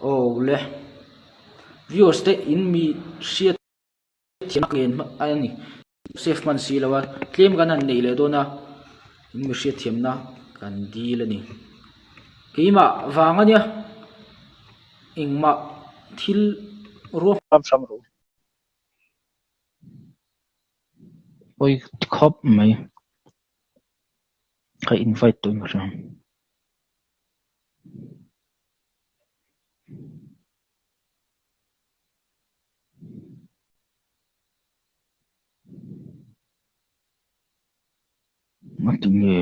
Aw le. Viewers te in mi hriat thiam a ngen a ni. Save hman si lo a, tlem kan han neih leh dawn a, in mi hriat thiamna kan dil a ni. Keimah vang a nia, engmah thil ruah hram hram rawh u. Pawi khawp mai. Ka invite tawh in ka hria. Ngati nge?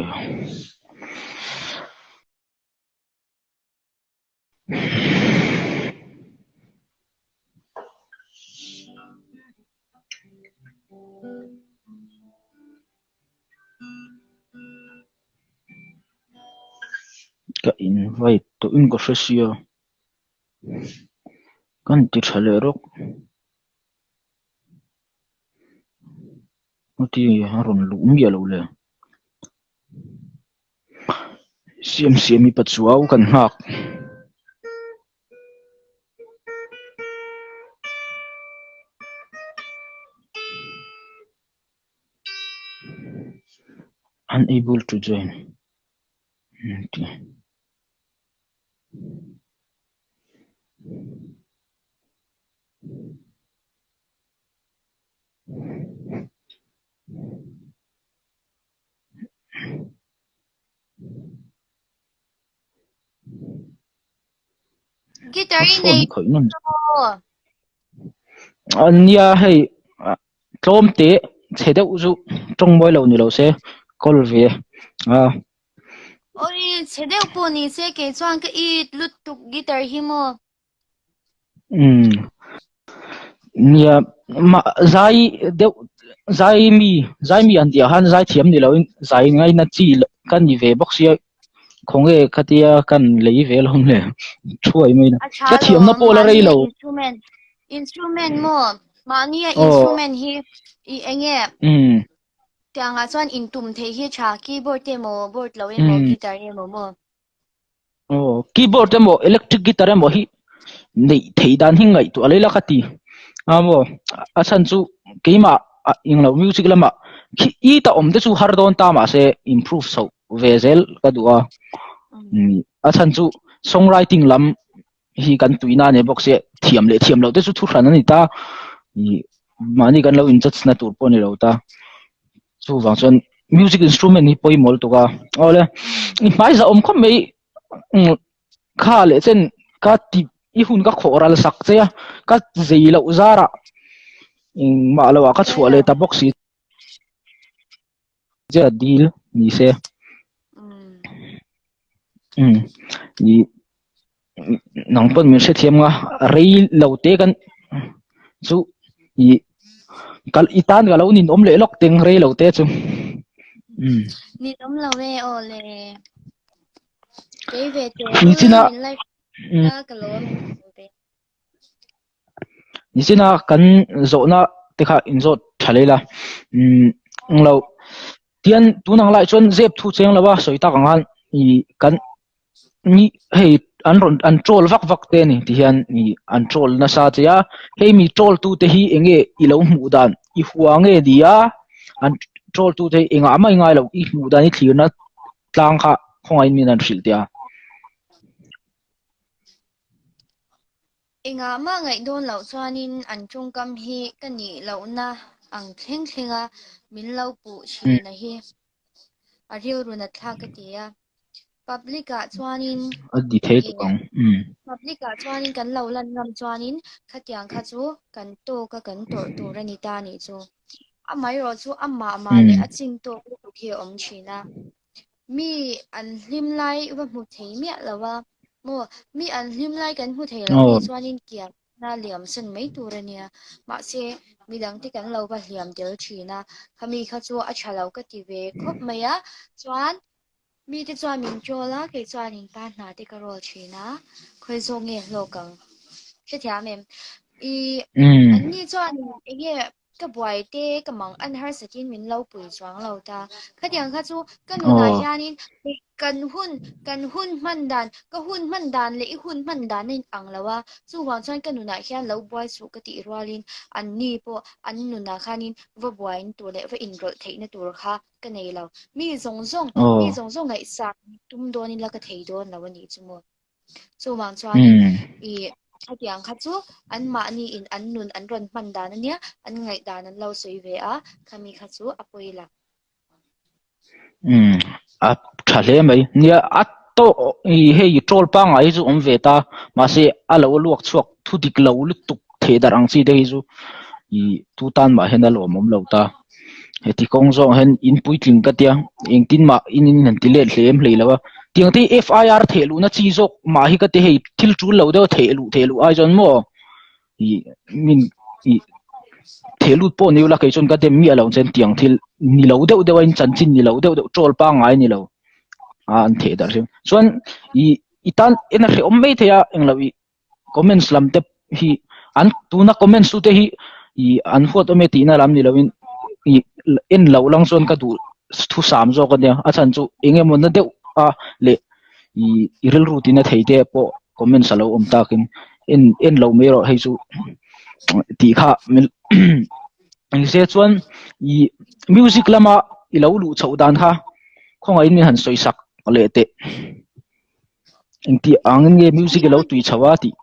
Ka invite tawh in ka hre sia kan ti tha leh rawk heti a rawn luh miah loh le. Siam siam hi pachuau kan nghak. Unable to join Guitar i nei Nia hei tlawm teh chhe deuh chu tawng mawi lo ni lo se call ve a. Oi chhe deuh pawh ni se kei chuan ka it lutuk guitar hi maw. Umm nia mah zai deuh zai mi zai mi an tih ah khan zai thiam ni loin zai ngaina chi ka ni ve bawk sia khawnge khatia kan lei ve lo le thuai mai na A tha ka thiamna lawm pawh la rei mahni lo instrument instrument maw mahni a aw instrument hi i enge umm tiangah chuan intum theih hi tha keyboard te emaw board lo emaw umm guitar emaw maw. Aw keyboard emaw electric guitar emaw hi neih theih dan hi ngaihtuah leh la ka ti a maw a chhan chu keimah ah englo music lamah khi i ta awm te chu har dawn ta mahse improve chhoh ve zel ka duh a a chhan chu song writing lam hi kan tuina a ni bawk sia thiam leh thiam loh te chu thu hran a ni ta ih mahni kan lo in judge na tur pawh a ni lo ta. Chuvang chuan music instrument hi pawimawh lutuk a. Awle i hmai zah awm khawp mai kha leh chen ka ti i hun ka khawh ral sak che a ka zei loh zarah engmah loh ah ka chhuah leh ta bawk si che a dil ni se. Umm ih nang pawn min hrethiam nga rei lo te kan chu ih kal i tan ka lo nin awm leh lawk teng rei lo te chu umm. Nin awm lo e aw le kei ve teh Nichina min live a ka lawm ve. Nichina kan zawhna te kha inzawt tha leh la umm englo tian tun ang lai chuan zep thu cheng lo a sawi tak ang khan ih kan ni hei an rawn an troll vak vak te a ni ti hian ih an troll nasa che a hei mi troll tu te hi eng nge i lo hmuh dan i hua nge ni a an troll tu te hi engah mah i ngai lo i hmuh dan i thlirna tlang kha khawngaihin min han hrilh teh a. Engah mah ngaih dawn loh chuanin an tawngkam hi ka nih lohna ang thleng thlenga min lo puh thin a hi a rilru nat thlak ka ti a. Public ah chuanin A di thei tuk ang. Public ah chuanin kan lo lan ngam chuanin khatiang kha chu kan tawk a kan tawrh tur a ni ta nih chu. Amaherawh chu amah mah leh a chin tawk lutuk hi a awm thin a. Mi an hlim lai va hmu thei miah lo a, maw? Mi an hlim lai kan hmu thei lo nih chuanin kiamna liam san mai tur a nia. Mahse, midangte kan lo va hliam tel thin a, khami kha chu a tha lo ka ti ve khawp mai a. Chuan, mite chuan min troll a, kei chuanin pa hna te ka roll thin a, khawi zawk nge hlawk ang? Hrethiam em? I, anni chuan enge. Ka buai te ka mang an harsatin min lo pui chuang lo ta. Khatiang kha chu ka nunah hianin kan hun kan hun hman dan ka hun hman dan leh i hun hman dan a inang lo a, chuvang chuan ka nunah hian lo buai suh ka tih rualin an ni pawh an nunah khanin va buain tur leh va inrawlh theihna tur kha ka nei lo. Mi zawng zawng mi zawng zawng ngaihsak tum dawnin la ka thei dawn lo a nih chu maw. Chuvang chuanin i hetiang kha chu anmahni in an nun an rawn hman dan ania, an ngaihdan an lo sawi ve a, khami kha chu a pawi lo. Umm a tha hle mai. Nia a tawh i hei troll pangngai hi chu awm ve ta mahse a lo luak chhuak thu dik lo lutuk theh darh ang chi te hi chu i tu tan mah hian a lawmawm lo ta. Heti kawng zawng hian in puitling ka tia engtin mah in in han ti let hle em hlei lo a. Tiang te hi FIR theh luhna chi zawk mah hi ka ti hei thil tul lo deuh theh luh theh luh ai chuan maw i min i theh lut pawh ni ula kei chuan ka dem miah lo chuan tiang thil ni lo deuh deuh a in chanchin ni lo deuh deuh troll pangngai ni lo a an theh darh hrim. Chuan i i tan en a hrehawm mai thei a englo i comments lam te hi an tuna comments tu te hi i an huat awm e tihna lam ni loin i en loh lang chuan ka duh thu sam zawk ania a chhan chu eng emaw na deuh a leh i i rilru tina thei te pawh comments a lo awm takin en en lo mai rawh hei chu tih kha min engse chuan i music lama i lo luh chhoh dan kha khawngaihin min han sawi sak leh teh. Engti angin nge music i lo tui chho a tih?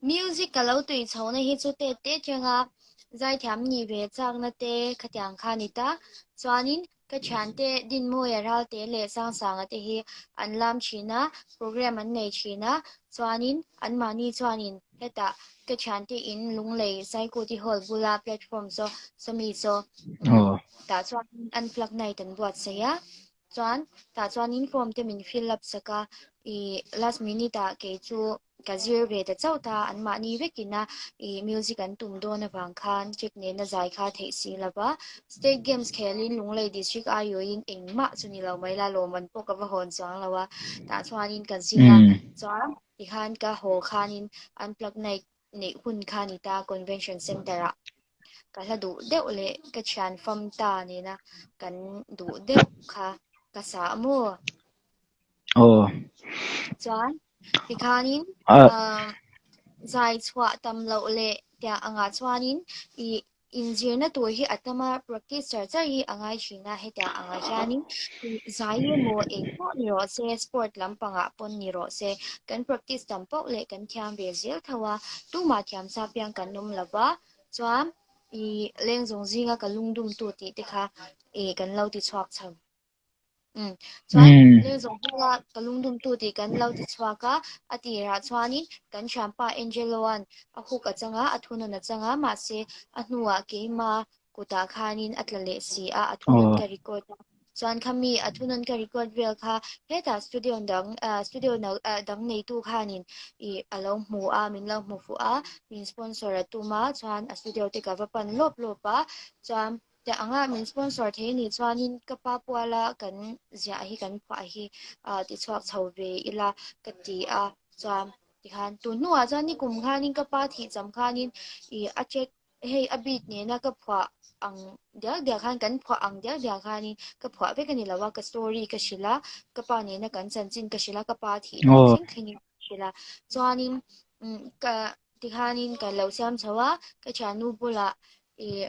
Music ka lo tui chho na hi chu tet te atanga zaithiam nih ve chakna te khatiang kha a ni ta. Chuanin ka thiante Dinmawia Ralte leh Sangsanga te hi an lam thin a, program an nei thin a. Chuanin anmahni chuanin hetah ka thiante in Lunglei Saikuti Hall bula platform saw sawmi saw tah chuan unplug night an buatsaih a. Chuan tah chuanin form te min fill up sak a, ih last minute ah kei chu ka zir ve ta chauh ta, anmahni vekin a ih music an tum dawn avang khan check nena zai kha theih si lo va, state games khelin Lunglei district aiawhin engmah chu ni lo mai la, lawmman pawh ka va hawn chuang lo a, tah chuanin ka zir a, chuan tikhan ka haw khanin unplug night neih hun kha ni ta Convention Centre ah ka hla duh deuh leh ka thian fam ta nena kan duh deuh kha ka sa a maw? Aw. Chuan tikhanin zai chhuah tam loh leh tiang angah chuanin ih Inzirna tur hi a tam a, practice char char hi a ngai thin a, hetiang angah hianin zai emaw eng pawh ni rawh se, sport lampangah pawn ni rawh se, kan practice tam poh leh kan thiam ve zel tho a, tumah thiam sa piang kan awm lo va, chuan ih lengzawng zinga ka lungdumtu tih te kha ih kan lo ti chhuak chho. Umm chuan lengzawng zinga ka lungdumtu tih kan lo ti chhuak a, a tirah chuanin kan thianpa Angelo-a'n a hook a chang a, a thunawn a chang a, mahse a hnuah keima kutah khanin a tla leh si a, a thunawn ka record a, chuan khami a thunawn ka record vel kha hetah studio dang studio dang neitu khanin ih a lo hmu a, min lo hmu fuh a, min sponsor a tum a, chuan a studio te ka va pan lawp lawp a, chuan Tiang anga min sponsor thei anih chuanin ka pa puala kan ziah hi kan phuah hi ah tichhuak chho ve ila ka ti a chuan tikhan tun hnuah chuan ni kum khanin ka pa thih cham khanin ih a check hei a beat nena ka phuah ang diak diak khan kan phuah ang diak diak khanin ka phuah vek a ni lo a ka story ka hrilh a ka pa nena kan chanchin ka hrilh a ka pa thih dan thleng thlengin ka hrilh a chuanin ka tikhanin ka lo siam chho a ka thiannu bulah ih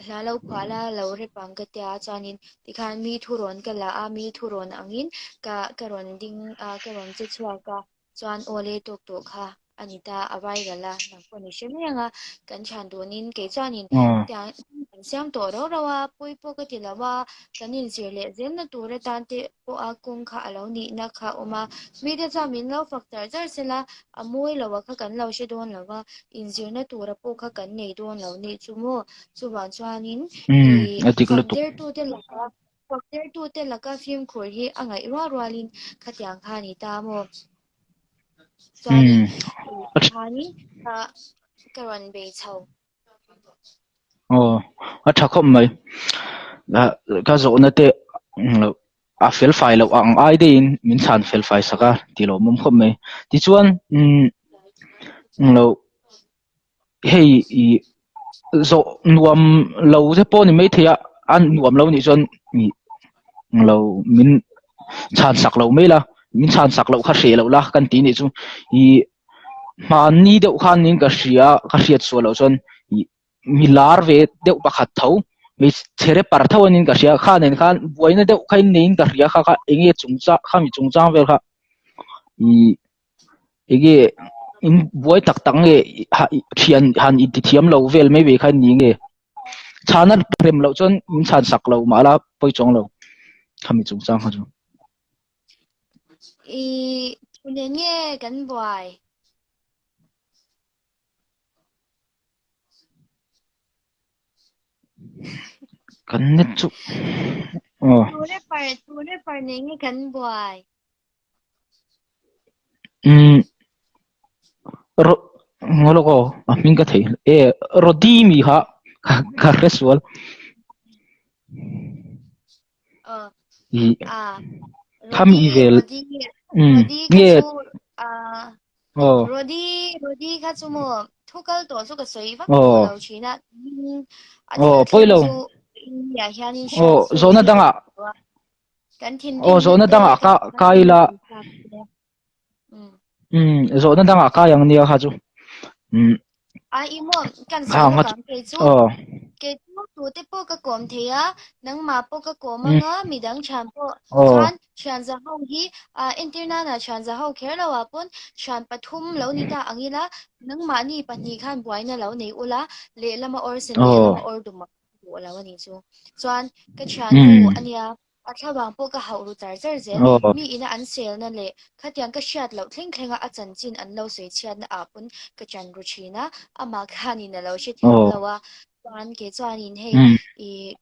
hla lo phuah la lo rep ang ka tia chuanin tikhan mi thu rawn ka la a mi thu rawn angin ka ka rawn ding a ka rawn che chhuak a chuan aw le tawk tawh kha a ni ta a viral a nang pawh ni hre mai ang a kan thian dunin kei chuanin tiang kan siam tawh rau rau a pawi pawh ka ti lo a kan inzir leh zelna tur atan te pawha kawng kha a lo nihna kha a awm a mite chuan min lo fak char char sela a mawi lo a kha kan lo hre dawn lo va inzirna tura pawh kha kan nei dawn lo nih chu maw chuvang chuanin ih fak dertute laka fak dertute laka fimkhur hi a ngaih rual rualin khatiang kha a ni ta maw chuanin khanin ka rawn bei chho. Aw a tha khawp mai ka zawhna te a fel fai loh ang ai deuhin min chhan fel fai sak a tih lawmawm khawp mai tichuan umm englo hei ih. zawh nuam lo te pawh ni maithei a, a nuam lo nih chuan ih lo min chhan sak lo mai la, min chhan sak loh kha hreh loh la kan ti nih chu ih hmanni deuh khan niin ka hria ka hriat sual loh chuan ih mi lar ve deuh pakhat tho hmeichhe rapper tho anin ka hria kha nen khan buaina deuh kha in neiin ka hria kha kha enge chungchang khami chungchang vel kha ih enge in buai tak tak nge thian han inti thiam lo vel mai mai kha ni nge chhana rem loh chuan min chhan sak lo mahla pawi chuang lo khami chungchang kha chu. I thu nen nge kan buai? Kan net chu aw. Tu rapper tu rapper nen nge kan buai? Umm ro ngaw lawk aw a hming ka thei e Rody mi kha ka hre sual. Aw I a khami Rody vel Rody umm Rody kha nge chu a aw. Rody Rody kha chu maw thu kal tawh chu ka sawi vak Aw. tawh lo thin a tin a Aw thil pawi thleng lo. chu India hianin Aw hriat chu zawhna hi dangah a Kan Aw thinrimna zawhna te dangah kan ka kai ila. Umm. Umm zawhna dangah kai ang nia kha chu. Umm. A i maw kan Kha sawi ang lawk kha chu ang kei chu aw. kei chu tute pawh ka kawm thei a nangmah pawh ka kawm Umm. anga midang thian pawh Aw. chuan thian za ho hi ah entir nana thian za ho kher lo ah pawn thian pathum lo ni ta ang ila nangmahni pahnih khan buaina lo nei ula lehlama awr sen Aw. lehlama awr dum ang. duh lo a nih chu. Chuan ka thiannu Umm. a nia, a thlavang pawh ka hauh ru char char zel. Aw. Mi ina an selna leh khatiang ka hriat loh thleng thlenga a chanchin an lo sawi chhiatna ah pawn ka chan ru thin a, amah khanin a lo hrethiam Aw. lo a. Chuan kei chuanin hei Umm. ih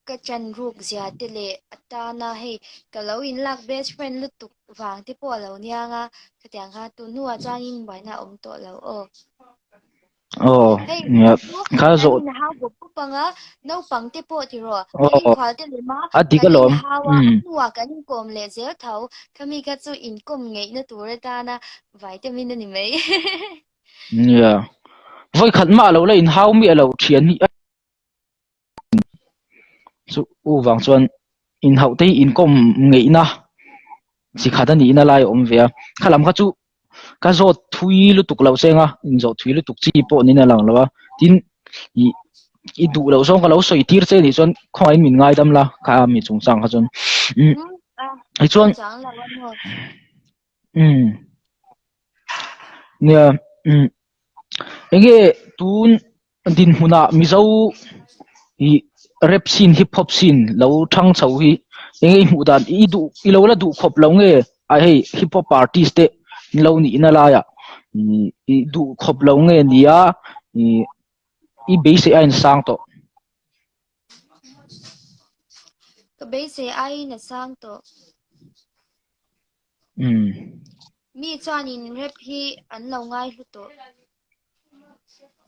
ka chan ruk zia te leh a tana hei ka lo inlak best friend lutuk vang te pawh a lo niang a, khatiang kha tun hnuah chuanin buaina a awm tawh lo aw. Aw, Hei, nia, chu kha kan zawh inhau bawp bawp anga, naupang te pawh ti rawh, kan aw, inkhual te lem a, a dik kan alawm, inhau a, a umm. hnuah kan inkawm leh zel tho, khami kha chu inkawm ngeihna tur atana vitamin a ni mai. Nia, vawi khat mah lo la inhau miah lo thian hi a Chu u vang chuan inhauh te hi inkawm ngeihna chi khat a nihna lai a awm ve a, kha lam kha chu ka zawt thui lutuk loh cheng a, inzawh thui lutuk chi pawh niin a lang lo a, tin ih i duh loh zawng ka lo sawi tir che nih chuan khawngaihin min ngaidam la kha mi chungchang kha chuan umm tichuan umm nia umm enge tun Dinhmunah Mizo ih rap scene hip hop scene lo thang chho hi eng nge i hmuh dan i duh i lo la duh khawp lo nge a hei hip hop artist te in lo nihna laiah ih i duh khawp lo nge nia ih i beisei a insang tawh. Ka beisei aiin a sang tawh. Umm. Mi chuanin rap hi an lo ngai hlu tawh.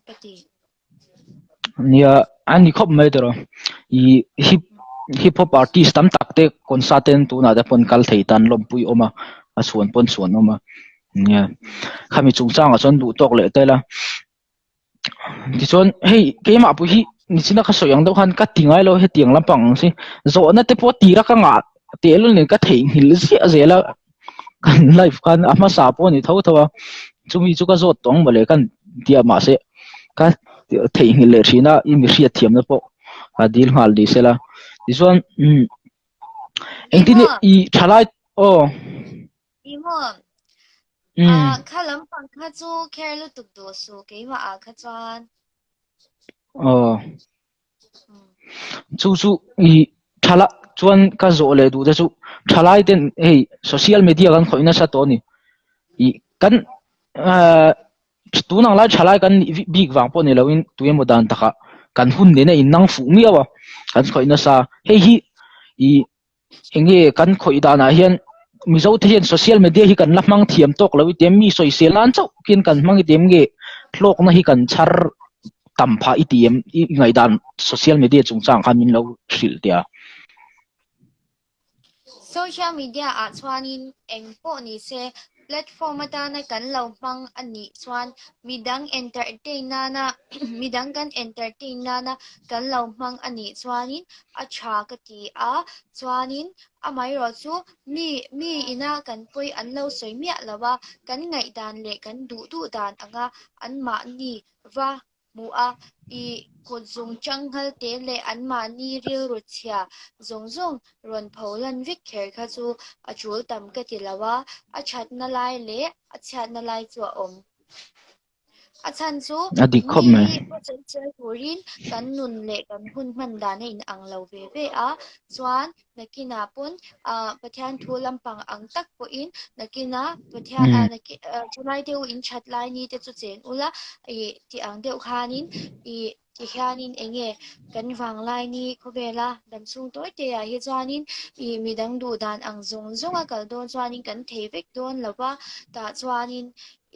Ka ti. Nia, a ni khawp mai tawh. I hip hip hop artist tam tak te concert ten tunah te pawn kal thei tan lawmpui awm a, a chhuan pawn chhuan awm a. Nia, khami chungchangah chuan duh tawk leh tel a. Tichuan hei keimah pawh hi nichina ka sawi ang deuh khan ka ti ngai lo hetiang lampang ang chi. Zawhna te pawh tira ka ngah tehlul nen ka theihnghilh ziah zel a. Kan life khan a hmasa pawh a ni tho tho a, chumi chu ka zawt tawng mawle kan tia mahse ka theihnghilh leh thin a, i mi hriat thiamna pawh a dil nghal ni sela. Tichuan umm engtin i thalai aw. I maw? Ah kha lampang kha chu kher lutuk duh suh keimah ah kha chuan. Aw. Chu chu i thala chuan ka zawh leh duh te chu thalai ten hei social media kan khawih nasa tawh a ni. I kan ah tun ang lai thalai kan nih bik vang pawh ni loin tuemaw dan takah kan hun nena innang fuh miau a kan khawih nasa. Hei hi i Enge kan khawih danah hian Mizo te hian social media hi kan la hmang thiam tawk lo i tiam mi sawisel nan chauh khian kan hmang i tiam nge hlawkna hi kan chhar tam phah i tiam i ngaihdan social media chungchang khan min lo hrilh teh a. Social media ah chuanin eng pawh ni se. Platform atana kan lo hmang a nih chuan midang entertain nana midang kan entertain nana kan lo hmang a nih chuanin a tha ka ti a, chuanin amaherawh chu mi mi ina kan pawi an lo sawi miah lo a, kan ngaihdan leh kan duh duh dan anga anmahni va hmuh a, i kut zung changhal te leh anmahni rilru chhia zawng zawng rawn pho lan vek kher kha chu a tul tam ka ti lo a, a thatna lai leh a chhiatna lai chu a awm. A chhan chu A dik khawp mi mai. hi pawchei chel turin kan nun leh kan hun hman dan a inang lo ve ve a, chuan nakinah pawn ah Pathian thu lampang ang tak pawhin nakinah Pathian ah nakin ah chulai deuh in that lai ni te chu chen ula ih tih ang deuh khanin ih ti hianin eng nge kan vanglai ni khawvela dam chhung tawi te ah hi chuanin ih midang duh dan ang zawng zawng a kal dawn chuanin kan thei vek dawn lo va tah chuanin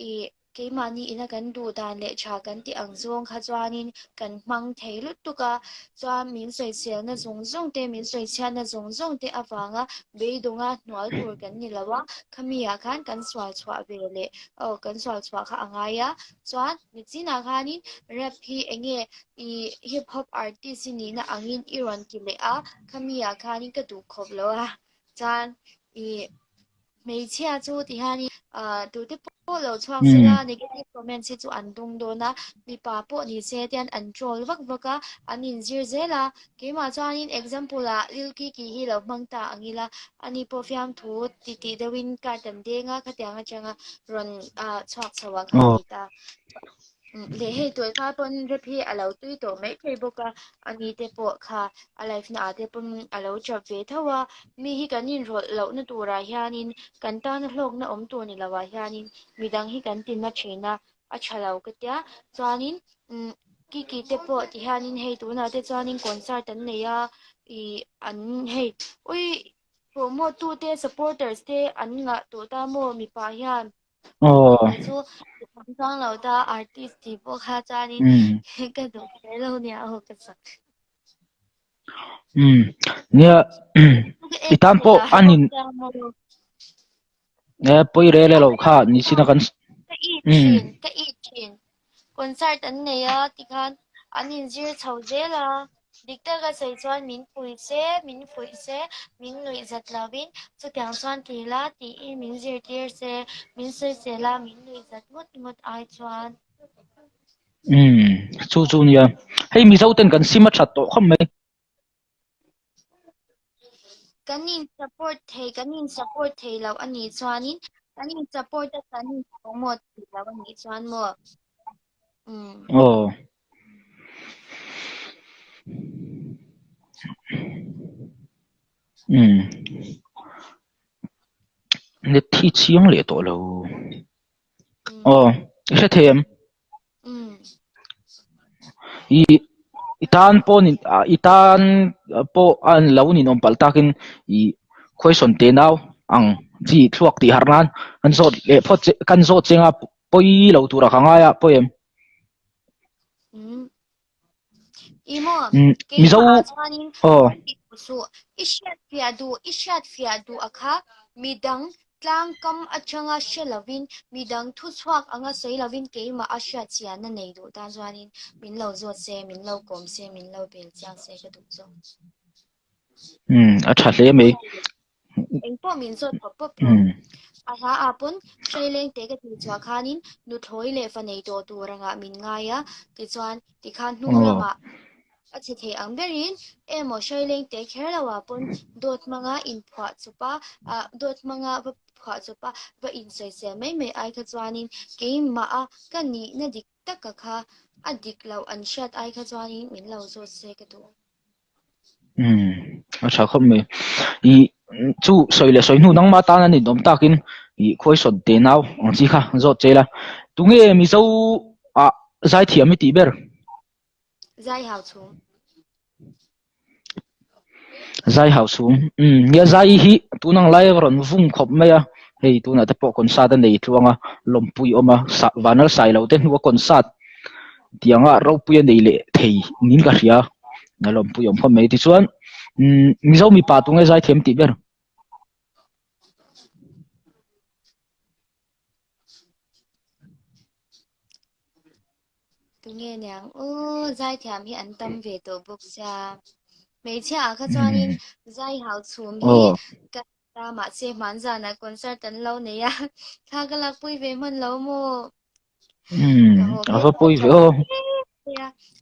ih Keimahni ina kan duh dan leh tha kan tih ang zawng kha chuanin kan hmang thei lutuk a, chuan min sawiselna zawng zawng te, min sawichhiatna zawng zawng te avanga beidawnga hnual tur kan ni lo a, khami ah khan kan sual chhuah ve leh aw kan sual chhuah kha a ngai a, chuan nichinah khanin rap hi enge i hip hop artist i nihna angin i rawn ti leh a, khami ah khanin ka duh khawp lo a, chuan i Hmeichhia chu ti hianin ah tute pawh lo chhuak sela negative comments hi chu an dawng dawn a, mipa pawh ni se tian an troll vak vak a, an inzir zel a, keimah chuanin example ah Lil Kiki hi lo hmang ta ang ila, ani pawh fiamthu titih deuhin card an deng a, khatiang atanga rawn ah chhuak chho ah kha a ni ta. Leh hei tuai kha pawn rap hi a lo tui tawh mai thei bawk a, ani te pawh kha a life na ah te pawn a lo chap ve tho a, mi hi kan inrawlh lohna turah hianin kan tana hlawkna awm tur ni loah hianin midang hi kan tinna thin a, a tha lo ka tia, chuanin umm Kiki te pawh ti hianin hei tunah te chuanin concert an nei a, ih an hei ui promote tu te supporters te an ngah tawh ta maw mipa hian. Aw. Kei chu thiam chuang lo ta artist tih pawh kha chuanin ka duh kher lo nia aw ka sak. Um nia i tan pawh anin e pawi rel e lo kha ni china kan Ka i thin ka i thin Concert an nei a tikhan an inzir chho zel a, dik taka sawi chuan min pui se, min fuih se, min nuih zat lovin chutiang chuan ti la tiin min zirtir se, min sawisel a, min nuih zat ngawt ngawt ai chuan. Umm chu chu nia, hei Mizo ten kan sim a that tawh khawp mai. Kan in support thei, kan in support thei lo a nih chuanin kan in support a kan in promote thei lo a nih chuan maw? Umm. Aw. Umm. Net hi chiang leh tawh lo. Aw, i hre thei em? I i tan pawh ni i tan pawh a lo ninawm palh takin i question te nau ang chi thluak tih harh nan kan zawt leh phawt che kan zawt cheng a pawi lo tura ka ngai a pawi em? I maw? Mizo Keimah ah chuanin aw. Suh i hriat fiah duh i hriat fiah duh a kha midang tlangkam atanga hre lovin midang thuchhuak anga sawi lovin keimah a hriat chianna nei duh tan chuanin min lo zawt se min lo kawm se min lo bel chiang se ka duh zawk. Umm a tha hle mai. Engpawh min zawt pawp pawp rawh. A hla ah pawn Hraileng te ka tih chhuah khanin nuthlawi leh fa nei tawh tur angah min ngai a, tichuan tikhan hnung lamah a chhe thei ang berin emaw Hraileng te kher lo ah pawn dawt hmanga inphuah chawp a, ah dawt hmanga va phuah chawp a va insawisel mai mai ai kha chuanin keimah a ka nihna dik taka kha a dik loh an hriat ai kha chuanin min lo zawt se ka duh. Umm a tha khawp mai. I chu sawi leh sawi hnu nangmah tan a ninawm takin i khuaisawn te nau ang chi kha zawt che ila. Tunge Mizo ah zaithiam i tih ber? Zai hau chhung. Zai hau chhung. Umm nia zai hi tunang lai a rawn vung khawp mai a. Hei tunah te pawh concert a nei tluang a, lawmpui awm a, vanal sai lo te hnua concert tianga ropui a nei leh thei niin ka hria a lawmpui awm khawp mai tichuan umm Mizo mipa tunge zaithiam tih ber. Tunge niang aw zaithiam hi an tam ve tawh bawk sia. Hmeichhia ah kha chuanin zai hau chhum hi ka ta mahse hmanzanah concert an lo nei a, thla ka lakpui ve hman lo maw? Ka haw A va pawi ve aw.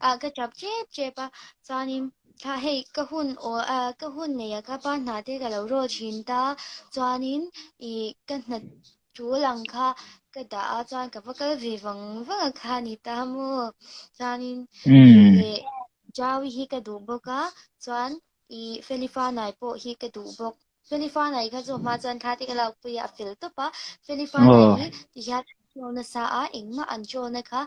A ka tap tep tep a, chuanin thla hei ka hun aw ka hun nei a ka pa hna te ka lo rawl thin ta, chuanin ih ka hna tul ang kha ka dah a chuan ka va kal ve vang vang a kha ni ta maw chuanin leh Jaui hi ka duh bawk a chuan ih Felifa nai pawh hi ka duh bawk Felifa nai kha chu hma chuan thla te ka lak pui a a fel tawp a Felifa nai hi ti hian an chawl nasa a engmah an chawlna kha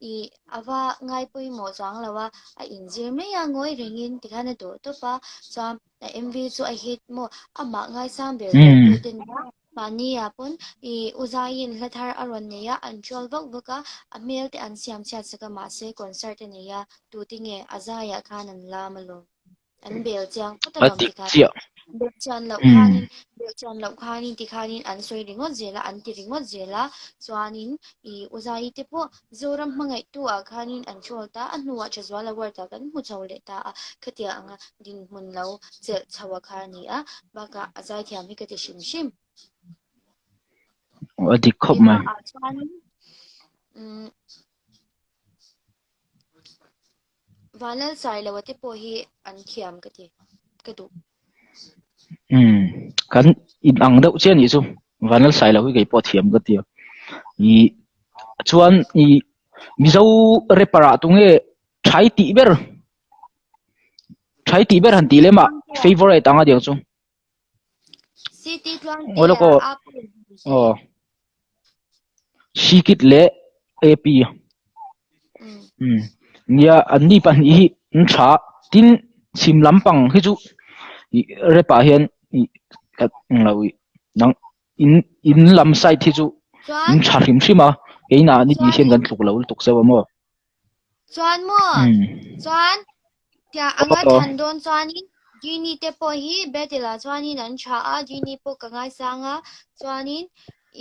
ih a va ngai pawimawh chuang lo a a inzir mai a ngawi rengin tikhan a dawh tawp a chuan a MV chu a hit maw amah ngaisang ber ber tu te nia Mahni ah pawn i u Zaiin hla thar a rawn nei a, an troll vak vak a, a hmel te an siam chhiat sak a mahse concert a nei a, tute nge a zaiah khan an lam alawm. An bel chiang phawt alawm tikhan. Bel chian loh khanin bel chian loh khanin tikhanin an sawi ringawt zel a, an ti ringawt zel a, chuanin i u Zaii te pawh Zoram hmangaihtu ah khanin an troll ta, a hnuah Thazual Award ah kan hmu chho leh ta a, khatiang anga dinhmun lo chelh chho a kha a ni a, bakah a zaithiam hi ka ti hrim hrim. A dik khawp mai. Keimah ah chuanin umm Vanlalsailoa te pawh hi an thiam ka ti, ka duh. Umm kan in ang deuh chiah anih chu Vanlalsailo hi keipawh a thiam ka ti a. Ih chuan ih Mizo rapper ah tunge Thai tih ber Thai tih ber han tih lem ah favorite ang a diang chu. CT Tluangtea a Aw. Sikit leh AP. Um. Nia an ni pahnih hi an tha tin chhim lampang hi chu ih rep ah hian ih ka englo ih nang in in lam side hi chu in tha hrim hrim a keina ni tih hian kan tluk lo lutuk zeuh a maw. Chuan maw? Chuan tiah anga than dawn chuanin Genie te pawh hi battle ah chuanin an tha a, Genie pawh ka ngaisang a, chuanin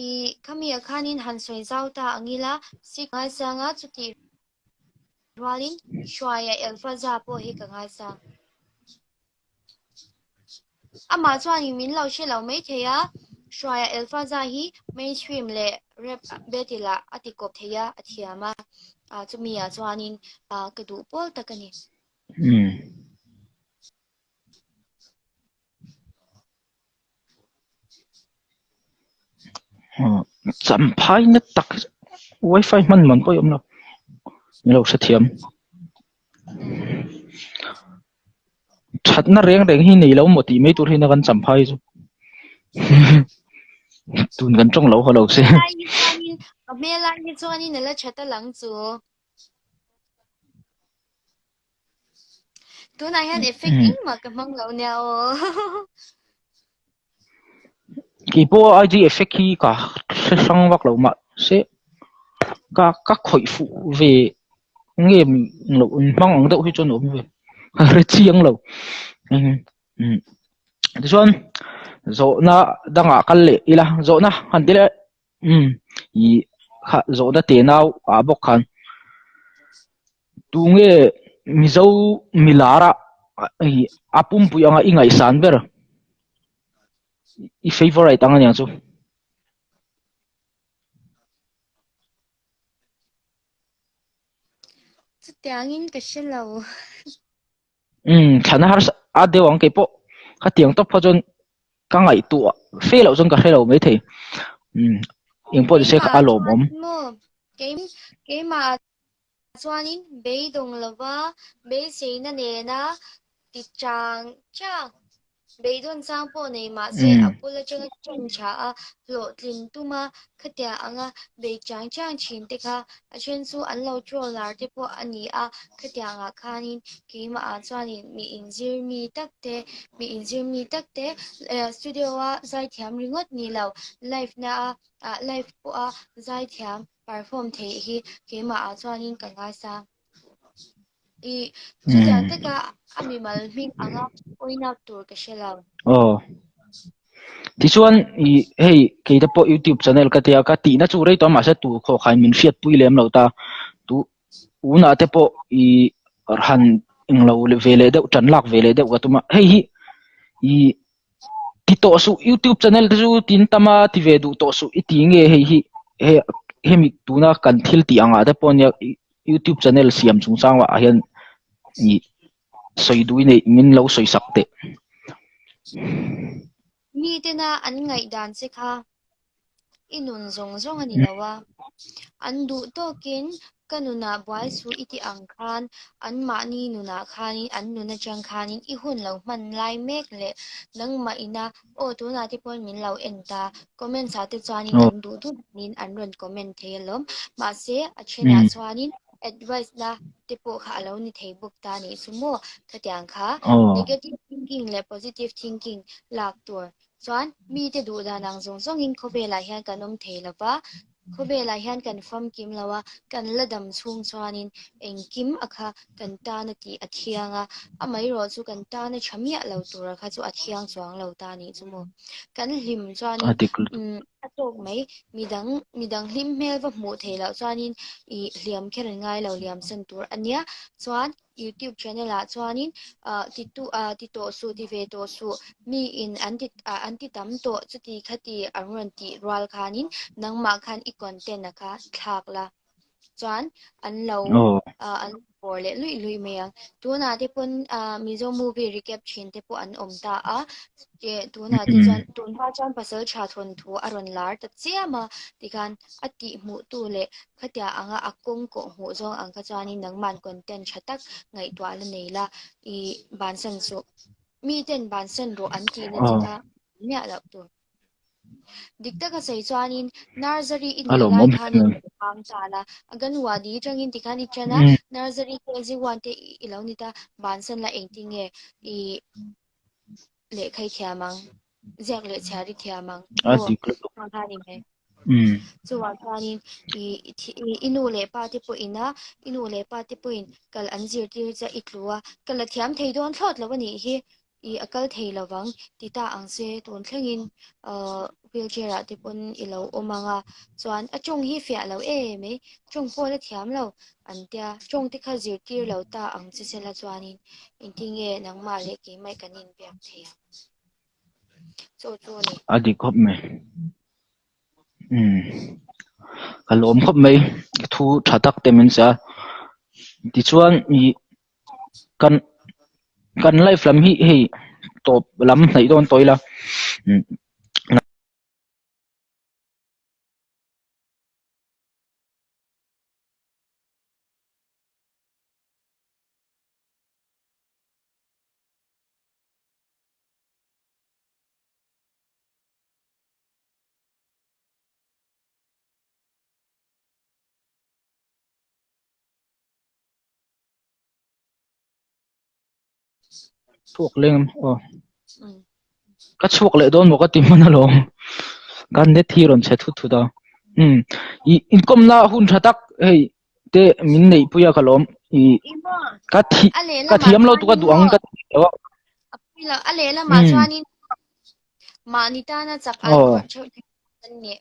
ih khami ah khanin han sawi zau ta ang ila Sik ngaisang a chutih rualin Hruaia Elfaza pawh hi ka ngaisang. Amah chuanin min lo hre lo maithei a, Hruaia Elfaza hi mainstream leh rap battle ah a ti kawp thei a, a thiam a, chumi ah chuanin ka duh pawl tak a ni. Champhai na tak wifi hman man pawh i awm lo, min lo hrethiam. Thatna reng reng hi nei lo maw tih mai tur hian a kan champhai chu. Tun kan tawng lo haw lo se. Ka hmel lai hi chuanin a la that a lang chu. Tunah hian effect engmah ka hmang lo nia aw. Keipawh IG effect hi ka hre hrang vak lo mahse ka ka khawih fuh ve nge loh hmang ang deuh hi chuan a awm ve ka hre chiang lo. Tichuan zawhna dangah kal leh ila zawhna han ti leh Umm ih kha zawhna te nau ah bawk khan tunge Mizo milar ah ih a pumpui anga i ngaihsan ber i favourite ang aniang chu. Chutiangin ka hre lo. Umm thlana harsa a deuh ang keipawh khatiang tawp kha chuan ka ngaihtuah fe loh chuan ka hre lo maithei umm engpawh ni se a lawmawm. Keimah chuanin beidawng lova beiseina nena ti chang chang Beidawn chang pawh nei mahse a bul atanga ṭhen ṭha a, hlawhtlin tum a, khatiang anga bei chang chang ṭhin te kha a then chu an lo troll lar te pawh a ni a, khatiang ah khanin keimah ah chuanin mi inzir mi tak te, mi inzir mi tak te studio a zaithiam ringawt ni lo, live na a live pawh a zaithiam perform theih hi keimah ah chuanin ka ngaisang. I chutiang taka a mimal hming anga pawinak tur ka hre lo. Aw. Tichuan i hei keite pawh YouTube channel ka tia ka tihna chu rei tawh a mahse tu khawh khain min hriatpui lem lo ta. Tu Unah te pawh i han englo ve leh deuh tan lak ve leh deuh ka tum a, hei hi i ti tawh suh youtube channel te chu tin tam a ti ve duh tawh suh i ti nge hei hi he hemi tuna kan thil tih angah te pawh nia youtube channel siam chungchang ah hian i sawi duh i neih min lo sawi sak teh. Mi tena an ngaihdan che kha I nun zawng zawng a ni lo a, an duh tawkin ka nunah buai suh i ti ang khan anmahni nunah khanin an nun atang khanin i hun lo hman lai mek leh nangmah ina aw tunah te pawn min lo en ta comments ah te chuanin an duh duh danin an rawn comment thei alawm mahse a thenah chuanin advice na te pawh kha a lo ni thei bawk ta nih chu maw khatiang kha negative thinking leh positive thinking lak tur Chuan mite duh dan ang zawng zawngin khawvelah hian kan awm thei lo va, khawvelah hian kan famkim lo a, kan la dam chhung chuanin engkim a kha kan tana tih a thiang a, amaherawh chu kan tana tha miah lo tura kha chu a thiang chuang lo ta nih chu maw. Kan hlim chuanin a tawk mai, midang midang hlim hmel va hmuh theih loh chuanin ih hliam kher an ngai lo liam san tur a nia, chuan YouTube channel ah chuanin ah ti tu ah ti tawh suh ti ve tawh suh mi in an ti ah an ti tam tawh chuti khati an rawn tih rual khanin nangmah khan i content a kha thlak la chuan an lo ah an bawr leh luih luih mai ang tunah te pawn ah Mizo movie recap thin te pawh an awm ta a tunah te chuan tun hma chuan pasal tha thawnthu a rawn lar ta chiam a tikhan a tih hmuh tu leh Khatia anga a kawng kawh hmuh zawng ang kha chuanin nangman content tha tak ngaihtuah la nei la, i bansan suh. Miten bansan rawh an tihna che kha miah loh tur. Dik taka sawi chuanin nursery i nih lai khanin i hang ta la, Anganwadi atangin tikhan i tan a, nursery KG one te i lo ni ta, bansan la engtinge i lehkha i thiam ang. ziak leh chhiar i thiam ang a dik lutuk kha ni mai chuvang chuanin i i nu leh pa te pawhin a i nu leh pa te pawhin kal an zirtir che i tlu a kal a thiam thei dawn thlawt lo a nih hi i a kal thei lovang ti ta ang se tun thlengin uh wheelchair ah te pawn i lo awm ang a chuan a tawng hi fiah lo em mai tawng pawh la thiam lo an tia tawng te kha zirtir lo ta ang che sela chuanin engtinge nangmah leh keimah kan inbiak thei ang. Chu chu a ni. A dik khawp mai. Umm. Ka lawm khawp mai. Thu tha tak te min che a. Tichuan i kan kan life lam hi hei tawp lam hnaih dawn tawh ila. Umm. Chhuak leng aw ka chhuak leh dawn maw ka ti hman alawm ka net hi rawn chhe thut thut a um i inkawmna hun tha tak hei te min neih pui a ka lawm i ka thi ka thiam lo tu ka duh ang ka ti lo a a lehlamah chuanin mahni tana chak ai khawrh theuh thei kan ni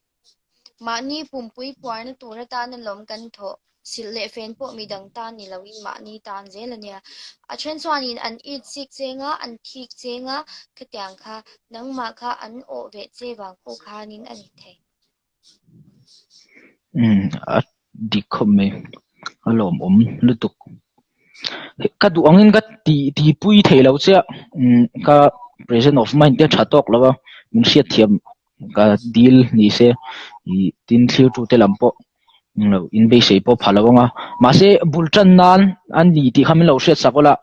mahni pumpui puarna tur atana lawm kan thawh silh leh fen pawh midang tan ni loin mahni tan zel a nia a then chuanin an it chik cheng a an thik cheng a khatiang kha nangmah kha an awh veh che vang pawh khanin a ni thei. Umm a dik khawp mai a lawmawm lutuk ka duh angin ka ti tihpui thei lo chiah umm ka present of mind te a tha tawk lo a min hriatthiam ka dil ni se ih tin thlir tu te lam pawh englo in beisei pawh pha lo ang a mahse bul tan nan a ni tih kha min lo hriat sak ula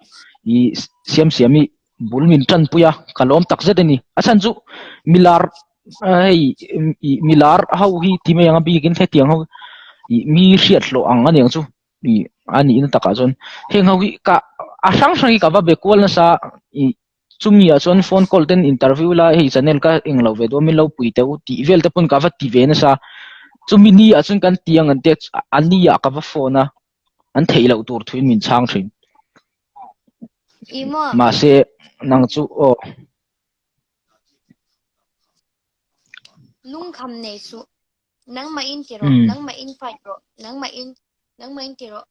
ih siam siam hi bul min tanpui a ka lawm tak zet a ni a chhan chu milar hei ih milar ho hi ti mai ang a bikin hetiang ho ih mi hriat hlawh ang a niang chu ih a nihna takah chuan heng ho hi ka a hrang hrang hi ka va be kual nasa ih chumi ah chuan phone call ten interview la hei channel ka eng lo ve dawn min lo pui teh u tih vel te pawn ka va ti ve nasa chumi ni ah chuan kan ti ang an tia a ni ah ka va phone a an theih loh tur thuin min chhang thin mahse nang chu aw. Lungkham nei suh. Nangmah in ti rawh, nangmah in fight rawh, nangmah in, nangmah in ti rawh.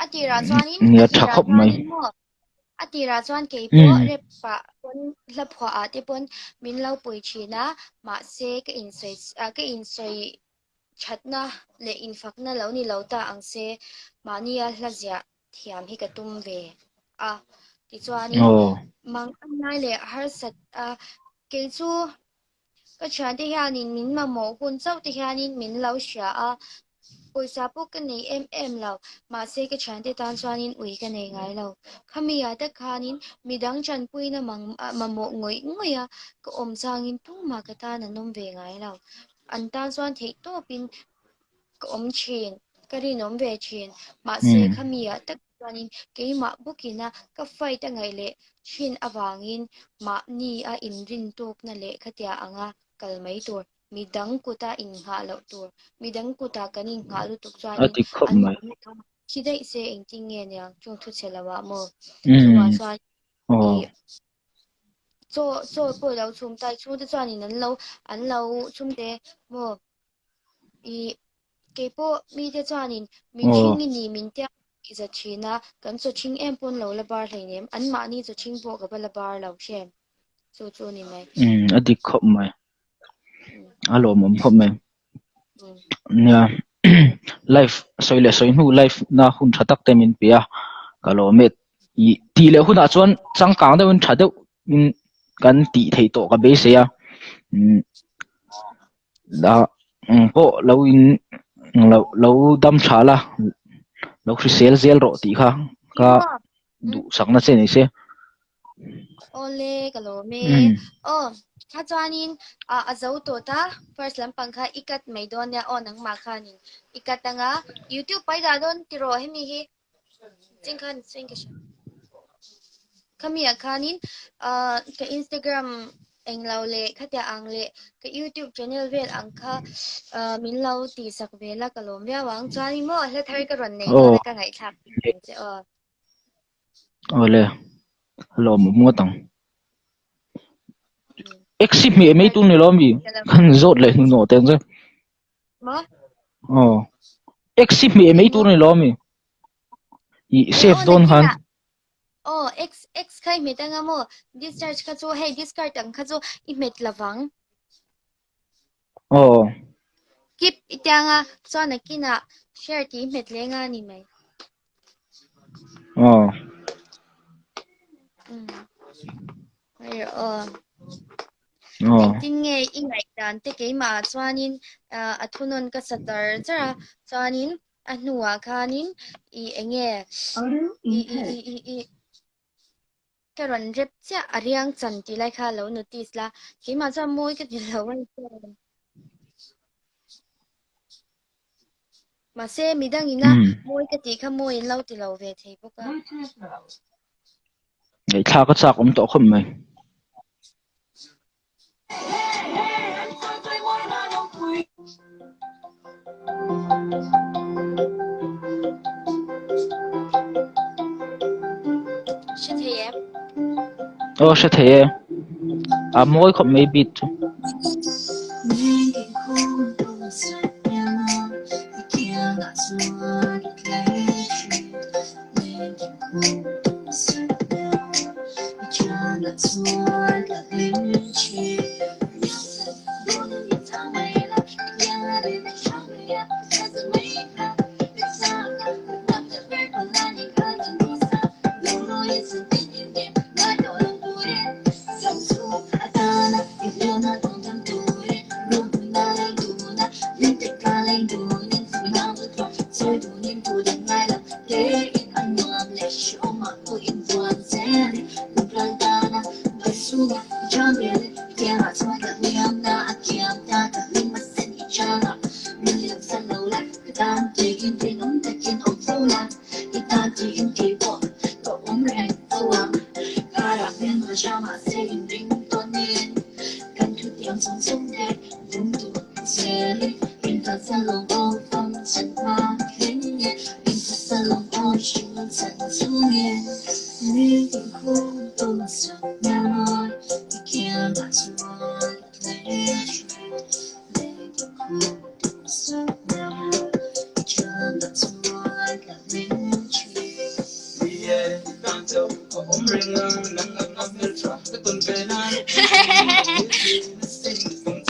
A tirah chuanin Nia a tha tirah khawp mai. chuanin maw a tirah chuan kei pawh Mm. rep pah pawn hla phuah ah te pawn min lo pui thin a, mahse ka insawi ka insawi thatna leh infakna lo ni lo ta ang se, mahnia hla ziah thiam hi ka tum ve a. Tichuanin Aw. mang an lai leh harsat a kei chu Ka thiante hianin min mamawh hun chauh te hianin min lo hria a, pawisa pawh ka nei em em lo, mahse ka thiante tan chuanin ui ka nei ngai lo. Khami ah tak khanin midang tanpuina mamawh ngawih ngawih a, ka awm changin tumah ka tan an awm ve ngai lo. An tan chuan theih tawpin ka awm thin, ka rinawm ve thin, mahse khami ah tak Chuanin keimah bawkina ka fight a ngaih leh thin avangin mahni a inrin tawkna leh khatia anga kal mai tur, midang kuta innghah loh tur, midang kuta kan innghah lutuk A chuanin dik khawp an mai. mahni kha thi daih se engtin nge niang chung thu chhe lo ah maw? Chungah chuan i chaw chaw pawh lo chhum ta i chhungte chuanin an lo an lo chhum te maw? I keipawh mite chuanin mi ṭhing i ni min tia tih za ṭhin a, kan chaw ṭhing em pawn lo la bar hleinem, anmahni chaw ṭhing pawh ka va la bar lo hrem, chu chu ni mai. Umm a dik khawp mai, a lawmawm khawp mai. Nia live sawi leh sawi hnu live na hun tha tak te min pe a, ka lawm e. I tih leh hunah chuan changkang deuhin tha deuh in kan tih theih tawh ka beisei a. Umm La eng pawh lo in lo lo dam tha la lo hrisel zel rawh tih kha ka duhsakna che ni se. Awle ka lawm e. Aw kha chuanin a zo tawh ta first lampang kha i cut mai dawn nia aw nangmah khanin i cut anga youtube pai dah dawn tiraw hemi hi. Ching khan ching ka hria. Khami ah khanin ah ka Instagram englo leh khatia ang leh ka YouTube channel vel ang kha ah min lo tih sak ve la ka lawm viau ang. Chuanin maw hla thar ka rawn nei dawn a ka ngaihthlak ang che aw. Awle lawmawm ngawt ang. X hi hmeh mai tur ni lo ami? Kan zawt leh hnuhnawh teh ang che. Maw? Aw. X hi hmeh mai tur ni lo ami? I save dawn khan. Aw, X X kha i hmet anga maw? Discharge kha chu hei discard ang kha chu i hmet lovang. Aw. Keep i tianga chuan nakinah share tih i hmet leh nga ni mai. Aw. Um. Hei aw. Aw. Engtin nge i ngaihdan te keimah ah chuanin a thunawn ka sa char char a, chuanin a hnuah khanin i enge i i i i i ka rawn rep chiah a riang chan tih lai kha lo notice la, keimah chuan mawi ka ti lo a ni. Mahse midang ina mawi ka tih kha mawi in lo ti lo ve thei bawk a. Ngaihthlak a chak awm tawh khawp mai. Hre thei em? Aw hre thei e. A mawi khawp mai beat chu.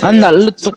An nalh lutuk.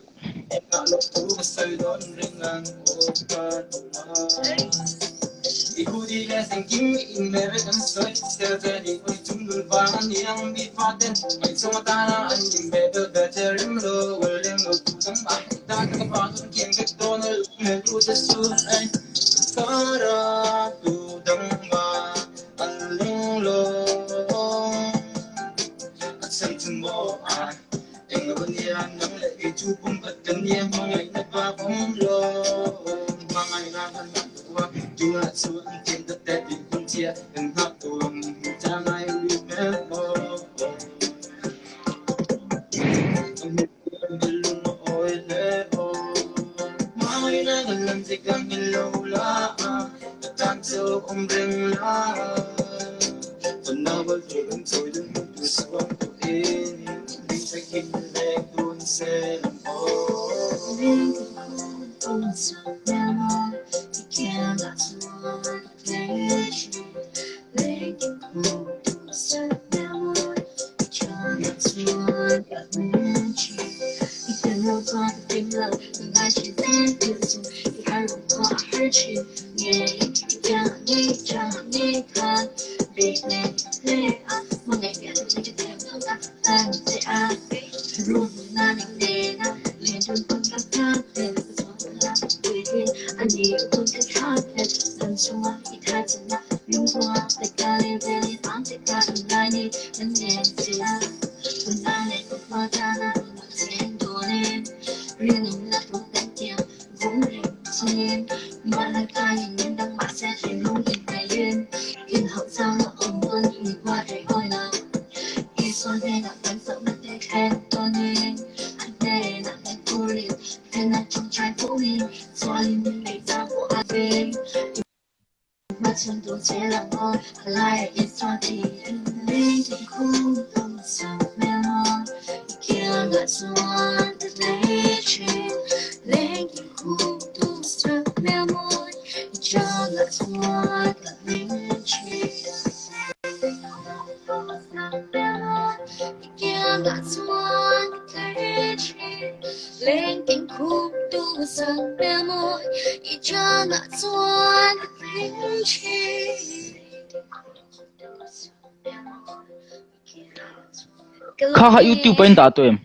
Kha kha YouTube ah in dah tawh em?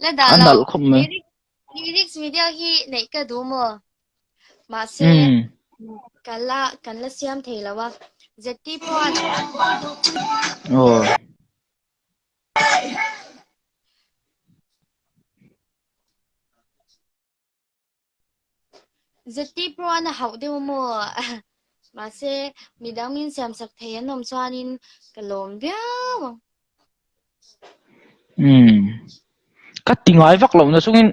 La dah A lo. nalh khawp mai. Lyrics, lyrics video hi neih ka duh maw? Mahse, Mm. ka la, kan la siam thei lo a. ZT pawh Oh. ZT Pro an a hauh deuh maw? Mahse, midang min siamsak thei an awm chuanin ka lawm viau ang. Umm. Ka ti ngai vak lo na chungin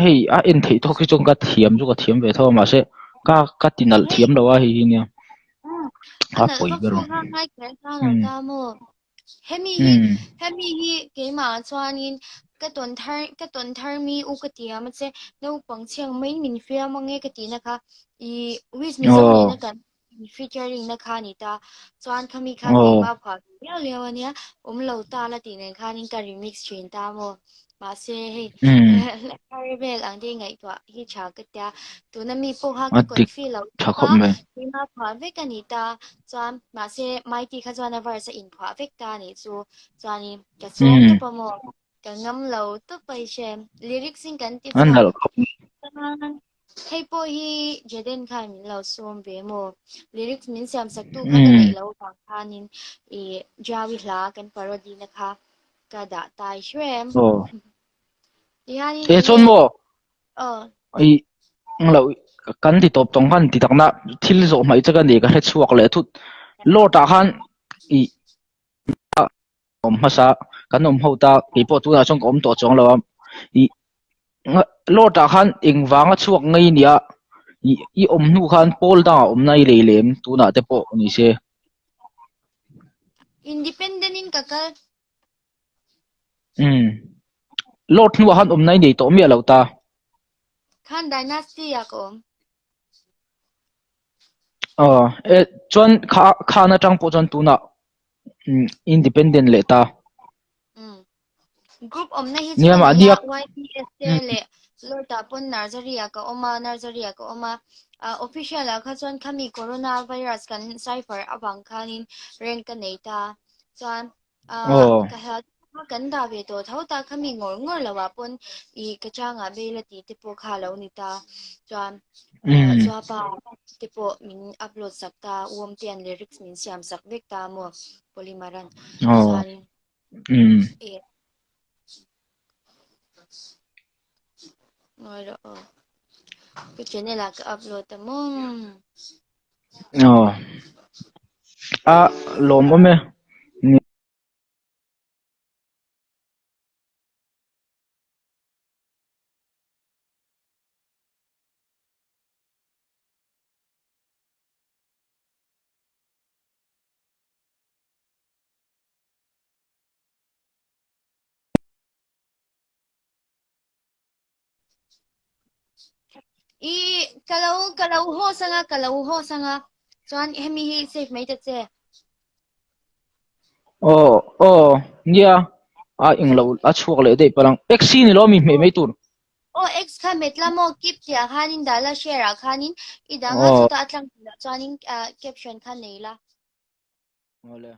hei a en theih tawk hi chuan ka thiam chu ka thiam ve tho a mahse ka ka ti nalh thiam lo a hei hi nia. A A nalh pawi vak ber pawh ang. kha ngai kher kha lo Umm. ta maw? Hemi hi Umm. hemi hi keimah chuanin ka tawn thar ka tawn thar mi u ka ti ang che naupang chhiang maiin min fiam ange ka tihna kha i wish mizo Aw. nena kan featuring na kha ni ta chuan khami kha Aw. keimah phuah liau liau ania awm lo ta la tih nen khanin ka remix thin ta maw mahse hei Umm. thar vel ang te ngaihtuah hi tha ka tia tuna mi pawh kha A ka dik confi lo tha tawp khawp a mai. keimah phuah vek a ni ta Chuan mahse Mighty kha chuan a verse a inphuah vek ta anih chu. Chuanin ka sawm Umm. tawp a maw? Ka ngam lo tawp a i hre. Lyrics in kan ti A chhuak. nalh khawp. Chuan hei pawh hi Jaden khan min lo sawm ve maw? Lyrics min siam sak tu kha ka Umm. neih loh vang khanin i Jawi hla kan parody na kha ka dah ta i hre em? Aw. Tihianin E enge chuan maw? Aw. I englo kan ti tawp tawng khan ti takna thil zawh hmaih che ka ni ka hre chhuak leh thut. Lord ah khan i awm hmasa kan awm ho ta keipawh tunah chuan ka awm tawh chuang lo a. I Lord ah khan engvanga chhuak ngei nia i i awm hnu khan pawl dangah awmna i lei lem tunah te pawh ni se. Independent in ka kal. Umm. Lord hnuah khan awmna i nei tawh miah lo ta. Khan Dynasty ah ka awm. Aw, e chuan kha khan atang pawh chuan tunah independent leh ta. Umm. Group awmna hi chu Nia ka nei mahni a, a YPS te leh Lord ah pawn nursery ah ka awm a, nursery ah ka awm a. Ah official ah kha chuan khami corona virus kan cipher avang khanin rank ka nei ta. Chuan ah Aw. ka hla kha kan dah ve tawh tho ta khami ngawr ngawr lo ah pawn i ka changah bail a tih te pawh kha a lo ni ta. Chuan ah Mm. chuapa te pawh min upload sak ta, Uawmtea'n lyrics min siam sak vek ta maw Polymer-a'n. Aw. Chuanin Mm. e Ngawi rawh aw. Ka channel ah ka upload a maw. Aw. A lawmawm e. I ka lo ka lo host anga ka lo host anga chuan hemi hi save mai ta che. Aw aw nia a englo a chhuak leh daih palang X hi ni lo mi hmeh mai tur. Aw X kha hmet la maw keep tih ah khanin dah la share ah khanin i dang a Aw. chutah a tlang tih ah chuanin caption kha nei la. Awle.